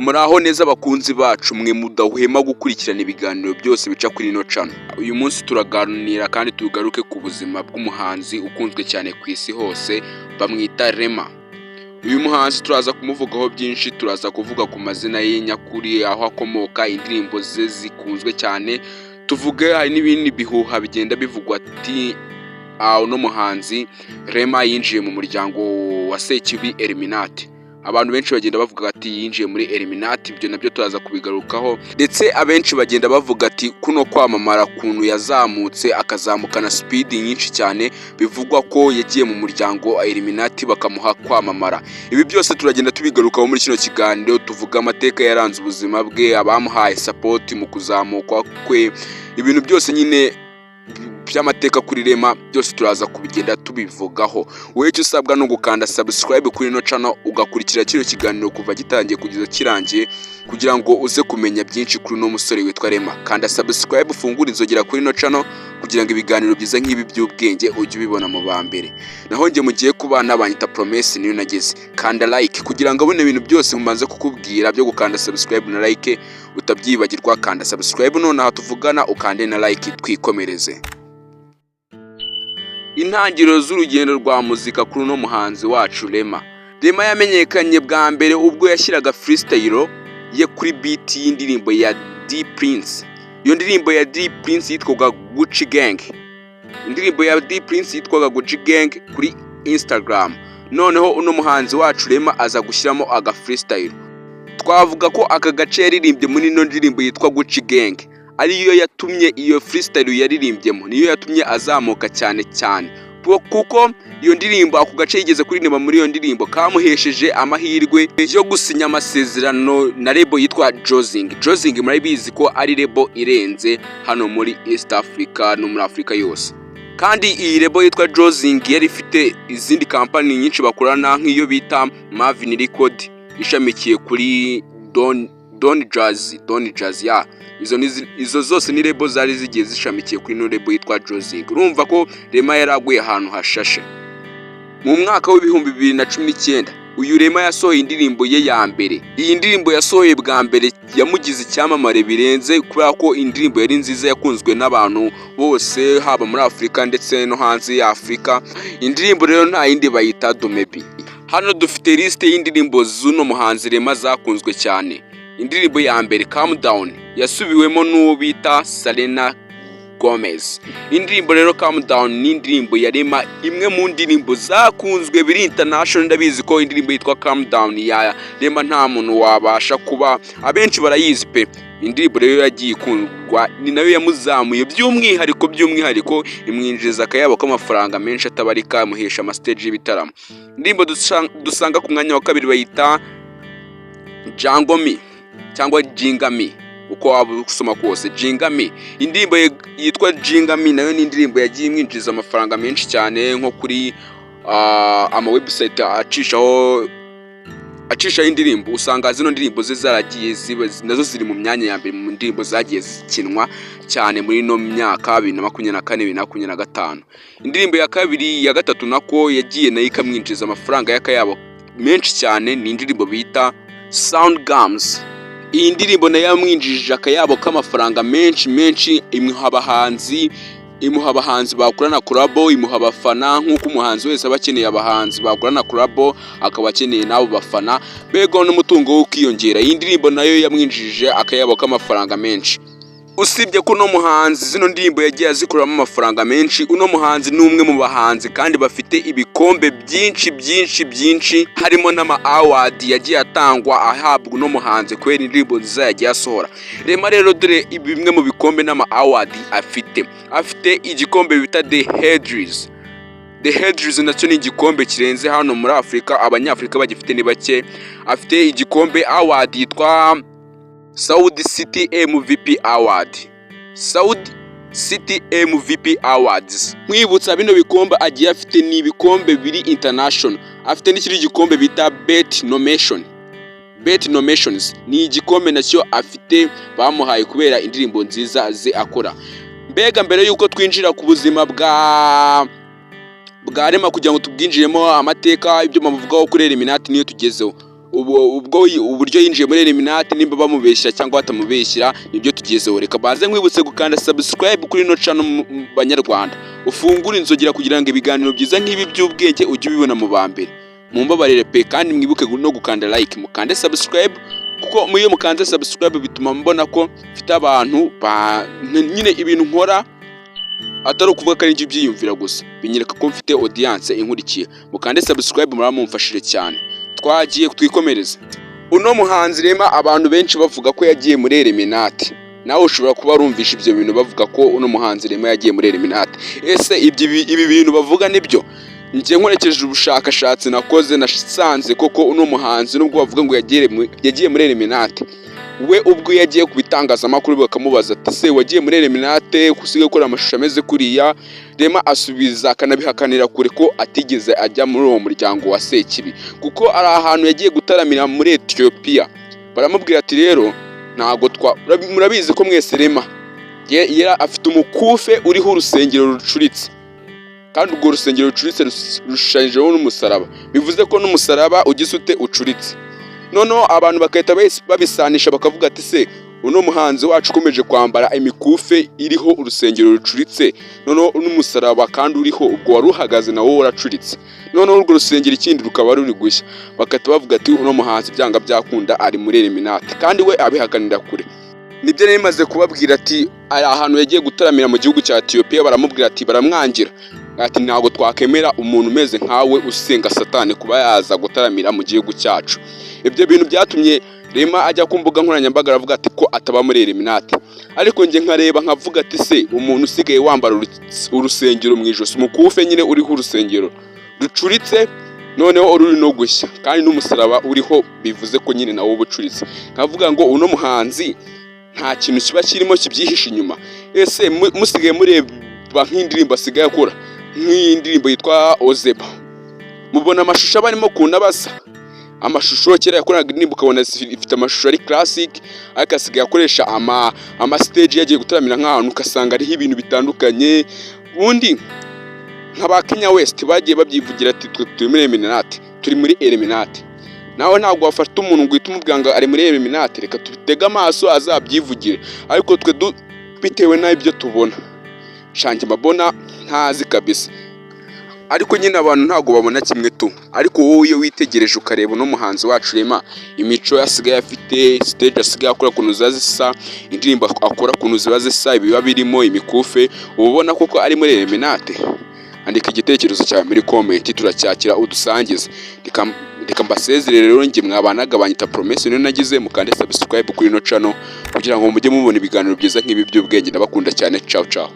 Muraho neza abakunzi bacu, mwe mudahwema gukurikirana ibiganiro byose bica kuri ino channel. Uyu munsi turaganira kandi tugaruke ku buzima bw'umuhanzi ukunzwe cyane ku isi hose, bamwita Rema. Uyu muhanzi turaza kumuvugaho byinshi, turaza kuvuga ku mazina ye nyakuri, aho akomoka, indirimbo ze zikunzwe cyane, tuvuge hari n'ibindi bihuha bigenda bivugwa ati uno muhanzi Rema yinjiye mu muryango wa Sekibi Illuminati. Abantu benshi bagenda bavuga ati yinjiye muri Illuminati, ibyo nabyo turaza kubigarukaho, ndetse abenshi bagenda bavuga ati kuno kwamamara kuntu yazamutse akazamukana speed nyinshi cyane, bivugwa ko yagiye mu muryango wa Illuminati bakamuha kwamamara. Ibi byose turagenda tubigarukaho muri kino kiganiro, tuvuga amateka yaranze ubuzima bwe, abamuhaye support mu kuzamuka kwe, ibintu byose nyine by'amateka kuri Rema byose turaza kubigenda tubivugaho. Wowe icyo usabwa ni ugukanda subscribe kuri ino channel, ugakurikira kino kiganiro kuva gitangiye kugeza kirangiye, kugira ngo uze kumenya byinshi kuri uno musore witwa Rema. Kanda subscribe, ufungure inzogera kuri ino channel kugira ngo ibiganiro byiza nk'ibi by'ubwenge ujye ubibona mu ba mbere. Naho njye mugiye kubana banyita Promesse niyo nageze. Kanda like kugira ngo abone ibintu byose mumaze kukubwira byo gukanda subscribe na like utabyibagirwa. Kanda subscribe nonaha tuvugana, ukande na like, twikomereze. Intangiriro z'urugendo rwa muzika kuri uno muhanzi wacu Rema. Rema yamenyekanye bwa mbere ubwo yashyiraga freestyle ye kuri beat y'indirimbo ya D Prince. Iyo ndirimbo ya D Prince yitwaga Gucci Gang. Indirimbo ya D Prince yitwaga Gucci Gang kuri Instagram. Noneho uno muhanzi wacu Rema aza gushyiramo aga freestyle. Twavuga ko aka gace yaririmbye muri ino ndirimbo yitwa Gucci Gang ariyo yatumye, iyo freestyle yaririmbyemo niyo yatumye azamuka cyane cyane, kuko iyo ndirimbo, ako gace yigeze kuririmba muri iyo ndirimbo kamuhesheje amahirwe yo gusinya amasezerano na label yitwa Jozing. Jozing murabizi ko ari label irenze hano muri East Africa no muri Afrika yose. Kandi iyi label yitwa Jozing yari ifite izindi kampani nyinshi bakorana, nk'iyo bita Mavin Record ishamikiye kuri Don Jazzy, Don Jazzy ya izo ni izo zose ni label zari zigiye zishamikiye kuri ino label yitwa Jozing. Urumva ko Rema yaraguye ahantu hashashe. Mu mwaka w'2019 uyu Rema yasohoye indirimbo ye ya mbere. Iyi ndirimbo yasohoye bwa mbere yamugize icyamamare birenze, kubera ko indirimbo yari nziza, yakunzwe n'abantu bose, haba muri Afurika ndetse no hanze ya Afurika. Indirimbo rero nta yindi, bayita Dumebi. Hano dufite lisite y'indirimbo z'uno muhanzi Rema zakunzwe cyane. Indirimbo ya mbere, Calm Down, yasubiwemo n'uwo bita Selena Gomez. Indirimbo rero Calm Down ni indirimbo ya Rema, imwe mu ndirimbo zakunzwe biri international. Ndabizi ko indirimbo yitwa Calm Down ya Rema nta muntu wabasha kuba, abenshi barayizi pe. Indirimbo rero yagiye ikundwa, ni nayo yamuzamuye by'umwihariko imwinjiriza akayabo k'amafaranga menshi atabarika, amuhesha amastage y'ibitaramo. Indirimbo dusanga ku mwanya wa kabiri bayita Jango Me cyangwa Jinga Me, uko waba usoma kose, Jinga Me. Indirimbo yitwa Jinga Me nayo ni indirimbo yagiye imwinjiriza amafaranga menshi cyane, nko kuri ama website acishaho indirimbo, usanga zino ndirimbo ze zaragiye ziba nazo ziri mu myanya ya mbere mu ndirimbo zagiye zikinwa cyane muri ino myaka 2024, 2025. Indirimbo ya kabiri, ya gatatu nako, yagiye nayo ikamwinjiza amafaranga y'akayabo menshi cyane ni indirimbo bita Sound Gums. Iyi ndirimbo nayo yamwinjije akayabo k'amafaranga menshi menshi, imuha abahanzi bakorana collabo, imuha abafana, nk'uko umuhanzi wese aba akeneye abahanzi bakorana collabo, akaba akeneye n'abo bafana, mbega n'umutungo we ukiyongera. Iyi ndirimbo nayo yamwinjije akayabo k'amafaranga menshi. Usibye ko uno muhanzi zino ndirimbo yagiye azikuramo amafaranga menshi, uno muhanzi ni umwe mu bahanzi kandi bafite ibikombe byinshi byinshi byinshi, harimo n'ama award yagiye atangwa ahabwa uno muhanzi kubera indirimbo nziza yagiye asohora. Rema rero, dore bimwe mu bikombe n'ama award afite. Afite igikombe bita The Headris. The Headris nacyo ni igikombe kirenze hano muri Afurika, Abanyafurika bagifite ni bake. Afite igikombe, award yitwa Saudi City MVP Award. Saudi City MVP Awards. Nkwibutsa, bino bikombe agiye afite ni ibikombe biri international. Afite n'ikindi gikombe bita BET Nomination. BET Nominations ni igikombe nacyo afite bamuhaye kubera indirimbo nziza ze akora. Mbega mbere yuko twinjira ku buzima bwa Rema, kugira ngo tubwinjiremo, amateka, ibyo bamuvugaho kuri Illuminati niyo tugezeho. Ubwo uburyo yinjiye muri Illuminati, nimba bamubeshyira cyangwa batamubeshyira, nibyo tugezeho. Reka baze nkwibutse gukanda subscribe kuri ino channel, banyarwanda, ufungure inzogera kugira ngo ibiganiro byiza nk'ibi by'ubwenge ujye ubibona mu ba mbere. Mumbabarire pe, kandi mwibuke no gukanda like, mukande subscribe, kuko iyo mukanze subscribe bituma mbona ko mfite abantu ba nyine ibintu nkora atari ukuvuga ko ari njye ubyiyumvira gusa, binyereka ko mfite audience inkurikiye. Mukande subscribe, muraba mumfashije cyane. Twagiye, twikomereze. Uno muhanzi Rema, abantu benshi bavuga ko yagiye muri Illuminati. Nawe ushobora kuba warumvisha ibyo bintu bavuga ko uno muhanzi Rema yagiye muri Illuminati. Ese ibyo ibi bintu bavuga nibyo? Njye nkoresheje ubushakashatsi nakoze, nasanze koko uno muhanzi, nubwo bavuga ngo yagiye muri Illuminati, we ubwo yagiye ku bitangazamakuru bakamubaza ati: "Se wagiye muri Illuminati usigaye ukora amashusho ameze kuriya?" Rema asubiza akanabihakanira kure ko atigeze ajya muri uwo muryango wa Sekibi, kuko ari ahantu yagiye gutaramira muri Ethiopia, baramubwira ati: "Rero ntago twa murabizi ko mwese Rema yari afite umukufe uriho urusengero rucuritse, kandi urwo rusengero rucuritse rushushanyijeho n'umusaraba, bivuze ko n'umusaraba ugize ute? Ucuritse." Noneho abantu bagahita babisanisha, bakavuga ati: "Se uno muhanzi wacu ukomeje kwambara imikufe iriho urusengero rucuritse, noneho n'umusaraba kandi uriho, ubwo wari uhagaze nawo waracuritse, noneho urwo rusengero ikindi rukaba ruri gushya," bagahita bavuga ati: "Uno muhanzi byanga byakunda ari muri Illuminati," kandi we abihakanira kure. Nibyo nari maze kubabwira ati ari ahantu yagiye gutaramira mu gihugu cya Ethiopia, baramubwira ati, baramwangira ati: "Ntabwo twakemera umuntu umeze nkawe usenga Satani kuba yaza gutaramira mu gihugu cyacu." Ibyo bintu byatumye Rema ajya ku mbuga nkoranyambaga aravuga ati ko ataba muri Illuminati. Ariko njye nkareba nkavuga ati: "Se umuntu usigaye wambara urusengero mu ijosi, umukufe nyine uriho urusengero rucuritse, noneho ruri no gushya, kandi n'umusaraba uriho, bivuze ko nyine nawo uba ucuritse," nkavuga ngo uno muhanzi nta kintu kiba kirimo kibyihishe inyuma? Ese musigaye mureba nk'indirimbo asigaye akora, nk'iyi ndirimbo yitwa Ozeba, mubona amashusho aba arimo ukuntu aba asa? Amashusho kera yakoraga indirimbo ukabona ifite amashusho ari classic, ariko asigaye akoresha ama stage, yagiye gutaramira nk'ahantu ugasanga hariho ibintu bitandukanye. Ubundi nka ba Kanye West bagiye babyivugira ati: "Twe turi muri Illuminati, turi muri Illuminati." Nawe ntabwo wafata umuntu ngo uhite umubwira ngo ari muri Illuminati. Reka tubitege amaso azabyivugire, ariko twe bitewe n'ibyo tubona, shanjye mbabona ntazi kabisa. Ariko nyine abantu ntabwo babona kimwe tu. Ariko wowe iyo witegereje ukareba uno muhanzi wacu Rema, imico asigaye afite, stage asigaye akora ukuntu ziba zisa, indirimbo akora ukuntu ziba zisa, ibiba birimo, imikufe, uba ubona koko ari muri Illuminati? Andika igitekerezo cyawe muri comment, turacyakira, udusangize. Reka mbasezere rero. Njye mwabanaga banyita Promesse, niyo nagize. Mukande subscribe kuri ino channel kugira ngo mujye mubona ibiganiro byiza nk'ibi by'ubwenge. Ndabakunda cyane. Ciao ciao.